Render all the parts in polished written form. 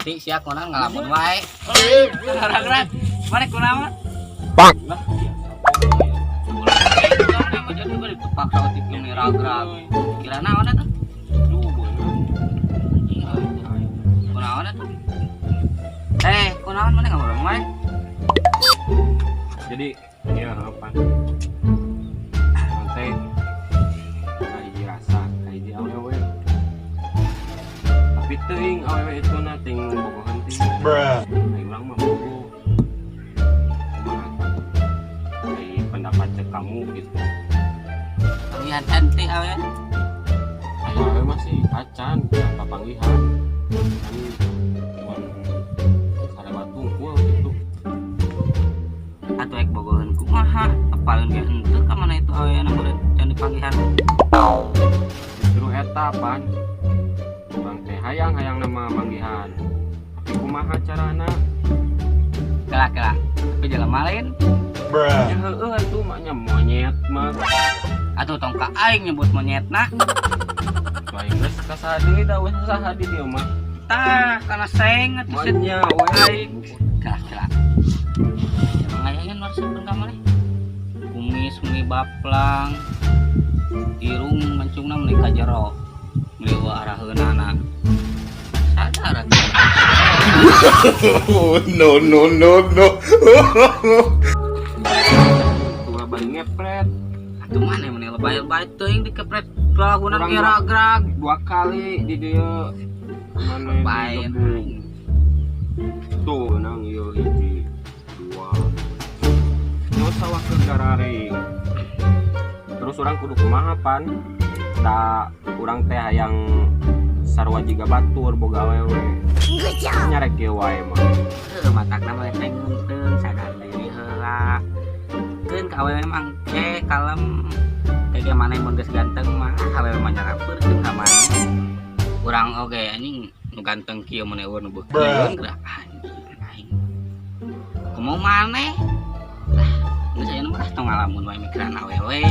Ti sia kunaon ngalamun wae. Rag-rag. Mana kunaon? Bang. Terpaksa otik ini rag-rag. Kira naon eta? Kunaon eta? Eh, kunaon mana ngobrol wae? Jadi ya apa? Nanti kahiji rasa, kahiji awewe. Tapi teuing awewe itu na ting bogohan ting. Bruh. Ai urang mah bogoh. Kumaha? Ai pendapat cek kamu gitu. Panggihan ente awewe. Ai awewe masih acan, papanggihan. Kan cuman salewat tungkul gitu. Atuh ek bogoheun kumaha? Apaleun ge henteu ka mana itu awewe na boleh can dipanggihan. Justru eta pan. Bang teh hayang-hayang nama manggihan. Tapi kumaha carana? Kela-kela. Tapi jelema lain. Bruh. Ya heueuh atuh maknya monyet mah. Atuh tong ka aing nyebut monyetna. Lain geus ka saha deui da weh saha di dieu mah. Tah, kana seng atuh sit. Monyet we Aing. Kela-kela. Emang ayaeun maksudkeun ka maneh? Kumis meni baplang. Irung mancungna meni ka jero. Meuli araheunana. Sadar atuh. Oh, no, no, no, no. Tua bari ngepret Atuh maneh meni lebay-lebay teuing dikepret lagunan Urang ge rag-rag. dua kali di dieu. Mana Lebay. digebung. Tuh nang ieu hiji dua. Nu sawakeun gararing. Terus urang kudu kumaha pan? Da urang teh hayang sarua jiga batur boga awewe. Nyarek kieu wae mah. Heuh, matakna mah teh ngeunteung sadar diri heula. Keun ka awewe mah engke kalem. Kayak maneh mun geus ganteng mah awewe mah nyarapeurkeun ka maneh. Urang oge anjing nu ganteng kieu mun eueuh nu beukeun geura anjing aing. Kumaha maneh? Lah, geus aya nu mah tong ngalamun wae mikiran awewe.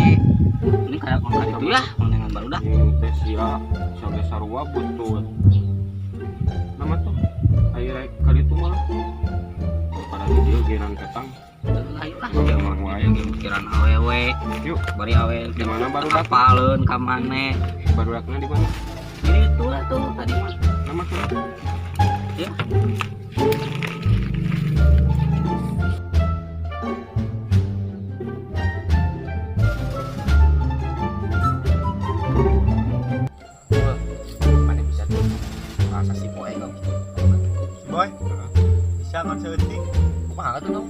Ini kayak ngomong itu ya, mengengan barudak. Ini teh sia sia sarua butut. Nama tuh air kali itu malah pada di dieu geran ketang. Ayo lah, jangan wae mikiran awewe. Yuk, Bari awewe di mana barudak? Apaleun ka maneh. Barudakna di mana? Jadi itu lah tuh tadi mah. Nama tuh. Ya. Mana bisa tuh rasa si boy kok gitu. Boy, bisa nggak seeutik? Kumaha tuh dong?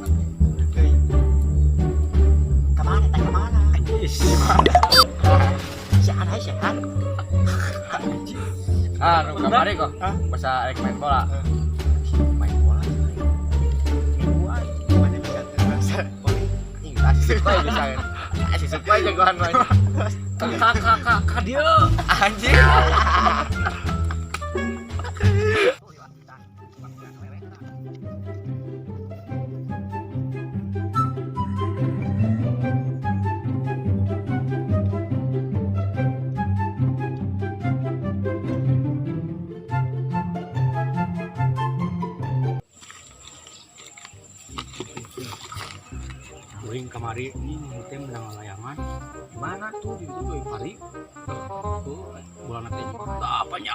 Kemana? Tak kemana? Sehat, hai sehat. Ah, nu kamari kok. Hah? Bahasa rek main bola. Hah. Main bola. Mingguan. Mana bisa tuh bahasa? Anjing, asik boy bisa. Asik boy jagoan main. Kak kak kak kak dia. Anjing. Uring kamari ini teh menang layangan. Mana tuh di itu euy pari. Tuh bulan teh apanya?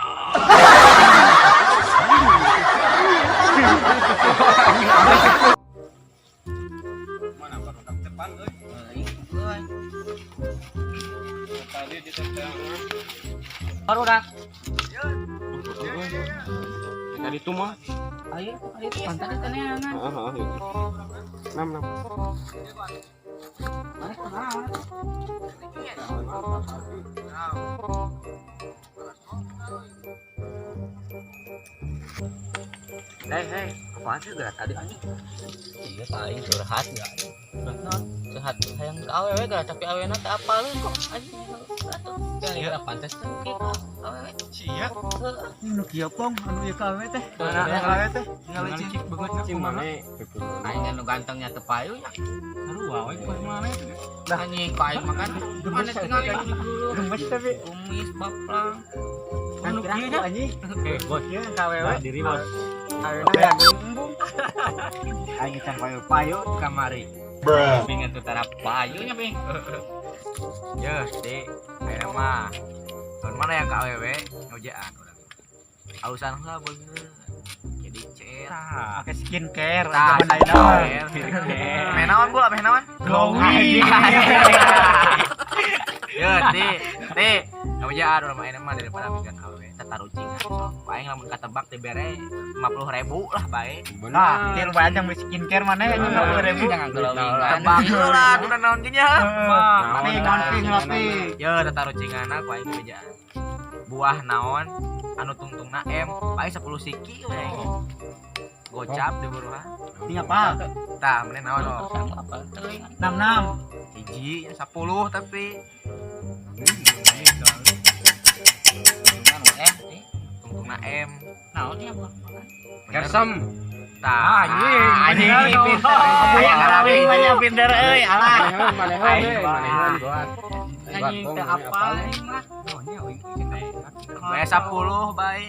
Mana barudak depan euy. Tadi di teteangan. Barudak. Tadi tuh mah. Ayo, ayo pantai teh neangan. Heeh, heeh. Nam nam. Mana kunaon? Hei, hei, apaan sih gerak tadi anjing? Iya, paling curhat ya. Curhat, curhat hayang ke awewe gerak tapi awena teh apaleun kok anjing. Atuh, kira pantes teh kieu ka awewe. Sia. Heuh. Nu kieu pong anu ieu ka awewe teh. Mana? Ka awewe teh. Tinggal Licik banget Cing kumaha. mana? Aing nu gantengnya teu payu nya. Sarua we kumaha mana. Dah anjing ka aing makan. Mana tinggal dulu. Gemes tapi. Kumis baplang. Anu kieu nya anjing. Eh, bos. Kieu ka awewe. Diri bos. Ayeuna hayang embung. Aing can payu-payu kamari. Ping atuh tara payu nya, Ping. Yeuh, Di. Ayeuna mah. Tahun mana yang ka awewe ngojaan urang. Alusan heula beungeut. Jadi cet. Pakai skincare Tah, zaman ayeuna mah. skincare. Meh naon, Bu? Meh naon? Glowing. Yeuh, Di. Di. Ngojaan urang mah ayeuna mah daripada mikiran awewe tatarucingan. Sok aing lamun katebak dibere 50.000 lah bae. Nah, tilu bae yang beli skincare mana ya 50.000. Jangan glowing. Tebak heula tuh naon ge nya. Ping, naon ping, lah ping. Yeuh, tatarucinganna ku aing bejaan. Buah naon anu tungtungna M, paling 10 siki we. Gocap di buruan. Ini apa? Tah, meneh naon oh. Apa teuing? 66. Hiji 10 tapi Anu eh, tungtungna M. naon nya buah? Kersem. Tah, Anjing, anjing bener. pinter. Aya ngarawi banyak pinter euy, alah. Manehan, manehan, euy, manehan goan. Anjing teu apa aing mah. Oh, nya uing cinta. Bae 10 bae.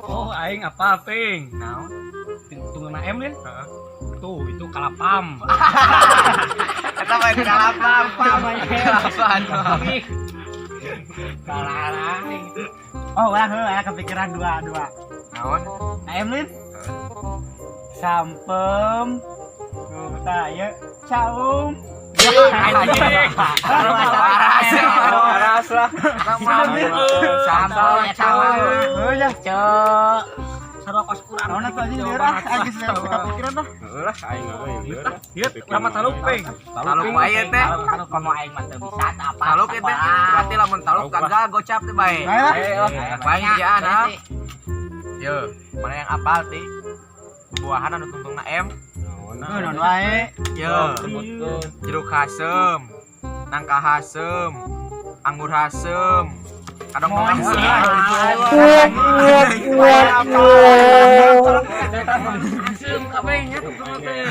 Oh, aing apa, Ping? Naon? Tunggu M, Lin. Tuh, itu kalapam. Eta mah kalapam, pam. Kalapan. Ih. Kalah aing. Oh, urang heuh aya kepikiran dua dua. Naon? Nah, em Lin. Sampem. Tuh, tah ieu caum. Anjing. Waras. Waras lah. Sampel caum. Heuh ya. Cek. Sarua kos urang. Naon atuh anjing lieur ah, aing geus kepikiran dah. Heeh lah, aing euy lieur lah. Ieu lama taluk, Ping. Taluk wae teh. Kalau komo aing mah teu bisa teu apa. Taluk teh. Berarti lamun taluk gagal gocap teh bae. Bae lah. Bae hijaan ah. Yo, mana yang apal ti? Buahan anu tungtungna M. Naon, Heuh, naon wae. Yo, sebutkeun. Jeruk hasem, nangka hasem, anggur hasem, kadang Moal. hasem. Haseum kabeh nya tungtungna teh.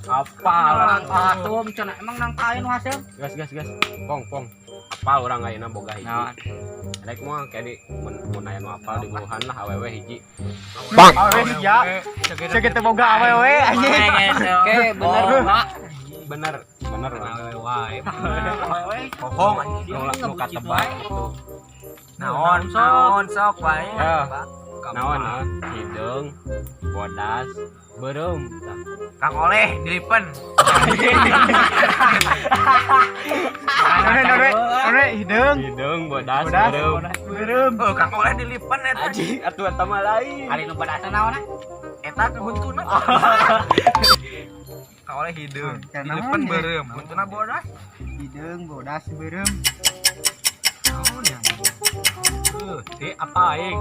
Apa? Orang atom cenah emang nangka aya nu haseum? Gas gas gas. Pong pong. Apa urang ayeuna boga hiji. Naon? Rek moal kayak di mun mun aya nu apal di buruhan lah awewe hiji. Awewe sia. Sia teu boga awewe anjing. Oke, bener Pak. Bener, bener lah. Awewe wae. Bohong anjing. Nu nu katebak gitu. Naon, naon sok wae. Ya. Naon naon? Hideung, bodas, beureum. Tah. Kang Oleh dilipen. Naon naon naon hideung. Hideung, bodas, Bodas, beureum. beureum. Oh, Kang Oleh dilipen eta. Anjing, atuh eta mah lain. Ari nu badasna naon ah? Eta ke huntuna. Kang Oleh hideung, Naon, dilipen ya? beureum, huntuna bodas. Hideung bodas beureum. Naon ya? Di apa aing?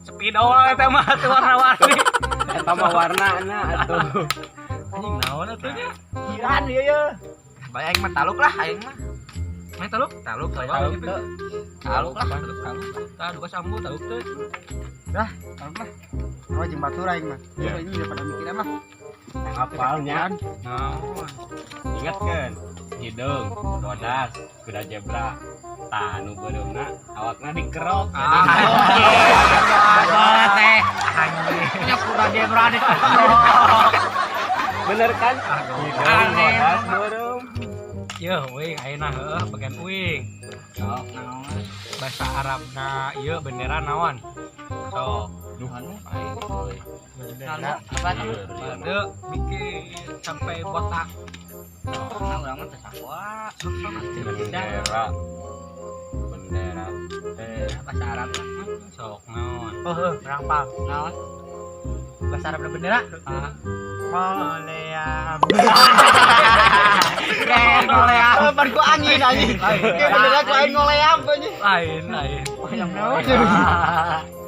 Spidol eta mah teu warna-warni. Eta mah warnana atuh. Anjing naon atuh nya? Kiran ieu ye. Bae aing mah taluk lah aing mah. Main taluk? Taluk Taluk, Taluk teu. Taluk lah. Taluk, taluk. Tah duka sambu taluk teh. Taluk lah. Oh, jeung batur aing mah. Ya. Ini daripada mikiran lah. Apalnya. Naon? Ingat kan? Hideung, bodas, kuda zebra. Tah nu beureumna awakna dikerok. Ah, teh. Nya kuda zebra di. Bener kan? Hideung, bodas, beureum. Yeuh, uing ayeuna heueuh bagian uing. Sok naon? Bahasa Arabna ieu bendera naon? Sok. Duh, aing euy. Naon apa tuh? Lieur, lieur. Teu mikir sampai botak. Nah, urang mah teu sakola. Sok sok. Bendera. Bendera. Eh, Bahasa Arab Sok naon? Oh, heuh, urang paham. naon? Bahasa Arab bendera. Ah, Ngoleam. Keren ngoleam. Oh, pan ku angin anjing. Kayak bendera ku aing ngoleam anjing. Lain lain. Naon?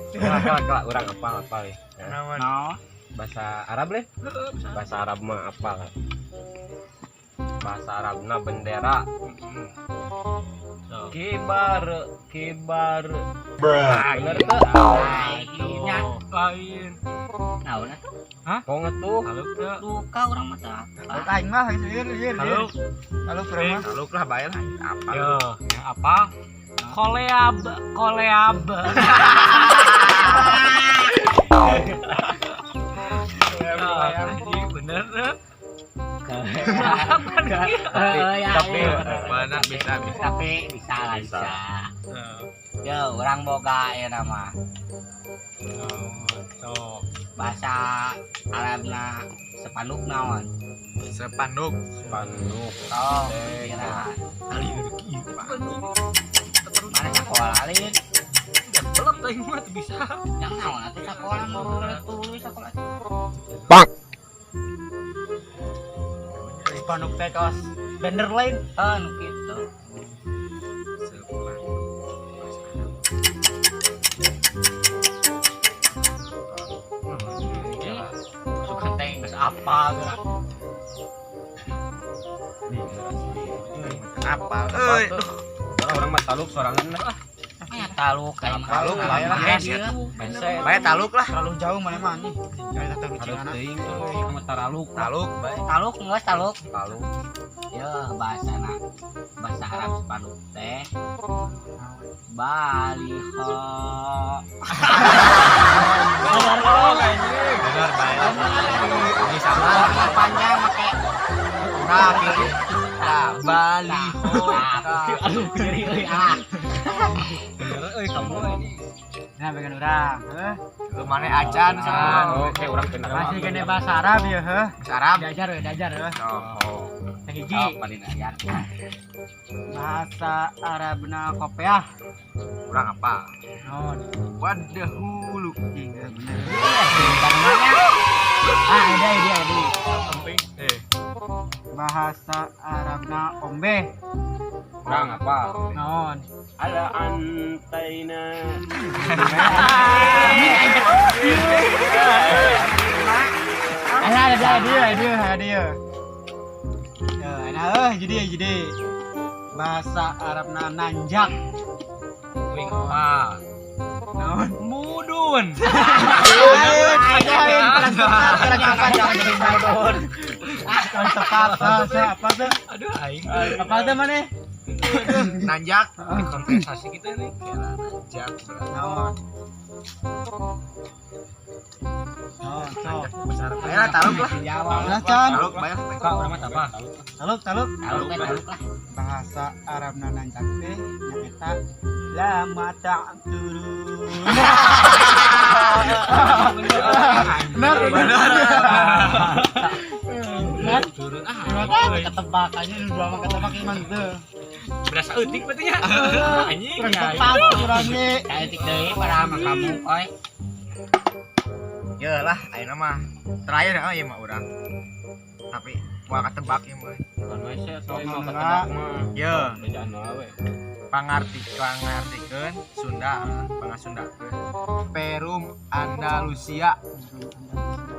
Kela kela kela urang apal apal ya. Naon? Naon? Bahasa Arab leh? Bahasa Arab mah apal. Bahasa Arabna bendera. Sok. Kibar, kibar. Bener teu? Lainnya. Lain. Naon atuh? Pong atuh. Taluk teu. Duka urang mah teu apa. Aing mah geus lieur lieur lieur. Taluk. Taluk urang mah. Taluk lah bae lah apa. Yo, yang apa? Koleab, koleab. Bener. Tapi Bener, bisa bisa. Tapi bisa lah, bisa. Yo, urang boga ya nama. Sok. Bahasa Arabna spanduk naon? Spanduk. Spanduk. Oh, kira. Mana sekolah alin? Belum teuing mah teu bisa. Yang naon atuh sekolah mau tulis sekolah. Spanduk teh kaos banner lain. Eh, nu kitu. Spanduk. Suka teh geus apa geura. Apa? Euy. Urang mah taluk sorangan lah. Aya taluk kayak mah. Taluk lah ya lah. Bese. Bae taluk lah. Terlalu jauh mana mah anjing. Cari tahu Taluk rucingan. teuing euy, mah taraluk. Taluk bae. Taluk geus taluk. Taluk. Ya, bahasana bahasa Arab spanduk teh baliho. Bener bae. Ini sama. Panjang make Nah, gitu. Nah, baliho. Aduh, nyeri euy ah. Bener euy kamu ini. Nah, bagian urang, heuh. Lu mana acan sama. Oke, urang kena. Masih kena bahasa Arab ya, heuh. Bahasa Arab. Diajar we, diajar heuh. Oh. Teh hiji. Oh, paling ajar. Bahasa Arabna kopiah. Kurang apa? Naon? Wadahulu. Iya, bener. Ah, ada ide, ide. Bahasa Arabna ombe. Urang apa? Naon? Ala antaina. Ada ada ada ada ada. Ya, nah, jadi jadi bahasa Arabna nanjak. Wing apa? Naon? Mudun. Lain, kurang tepat, kurang tepat, jangan jadi mudun. Kurang tepat, apa sih? Aduh aing. Apa tuh mana? Nanjak. Kontestasi kita nih. Nanjak. Naon? Naon, sok. Bahasa Arab. Ayo lah, taluk lah. Jawab. Lah, Can. Taluk bae. Kak urang mah apa? Taluk, taluk. Taluk we taluk lah. Bahasa Arabna nanjak teh nyaeta lama tak turun. Benar, benar. Benar. Turun ah. Ketebak aja nu dua mah ketebak emang teu. Berasa eutik berarti nya. Anjing. Kurang tepat kurang ge. Saeutik deui para sama kamu oi. Ya lah, ayeuna mah terakhir ya ieu mah urang. Tapi moal ketebak ieu mah. Bukan we sih, soalnya mau ketebak mah. Ye, Bejaan wae. pangarti pangartikeun Sunda, pangasundakeun. Perum Andalusia.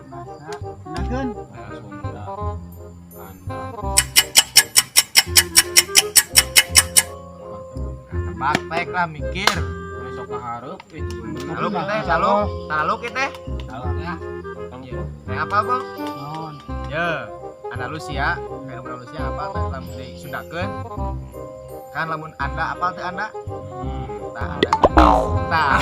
Bahasa Sundakeun. Sunda. Anda. Tebak tek lah mikir. Besok kahareup itu. Taluk teh, taluk. Taluk ieu teh. Taluk ya. Teh apa, Bang? Naon? Ye, Andalusia, Perum Andalusia apa teh lamun disundakeun? Kan lamun anda apa teh anda? Tah anda. Tah.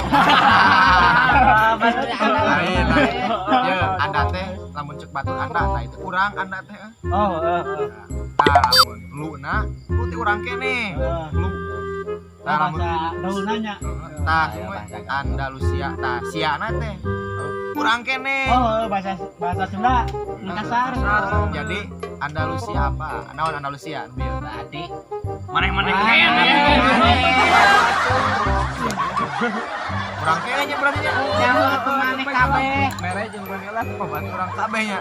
Lain, lain. Ye, anda teh lamun cek batur anda, tah itu urang anda teh. Oh, heeh. Tah lamun lu na, lu teh urang kene. Lu. Tah lamun Bahasa daun nanya. tah semua Andalusia, tah siana teh. Urang kene. Oh, bahasa bahasa Sunda kasar. Jadi Andalusia apa? Naon Andalusia? Bil. Berarti Maneh-maneh kene. Urang kene nya berarti nya. nyaho atuh maneh kabeh. Mere jeung maneh lah. Oh, berarti urang kabeh nya.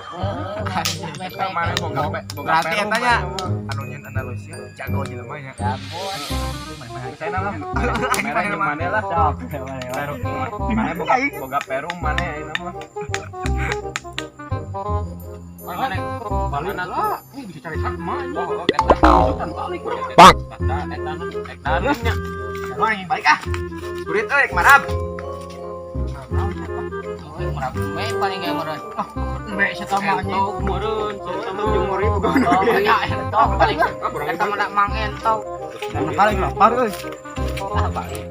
Maneh boga boga Berarti perum, eta nya maneh mah. anu nyeun Andalusia jago jelema nya. Jago. Saya nama mere jeung maneh lah. Sok. Perum maneh boga boga perum maneh ayeuna mah. Maneh balik lah. Ini bisa cari sama. Oh, eta kan balik. Bang. Eta eta eta nya. Wah, balik ah. Kurit euy, marab. Murah we paling ge meureun. Embe seta mah anjing. Entok meureun, eta jeung mori boga. Oh, ya entok paling. Eta mah mang entok. Kali lapar euy. Ah, balik.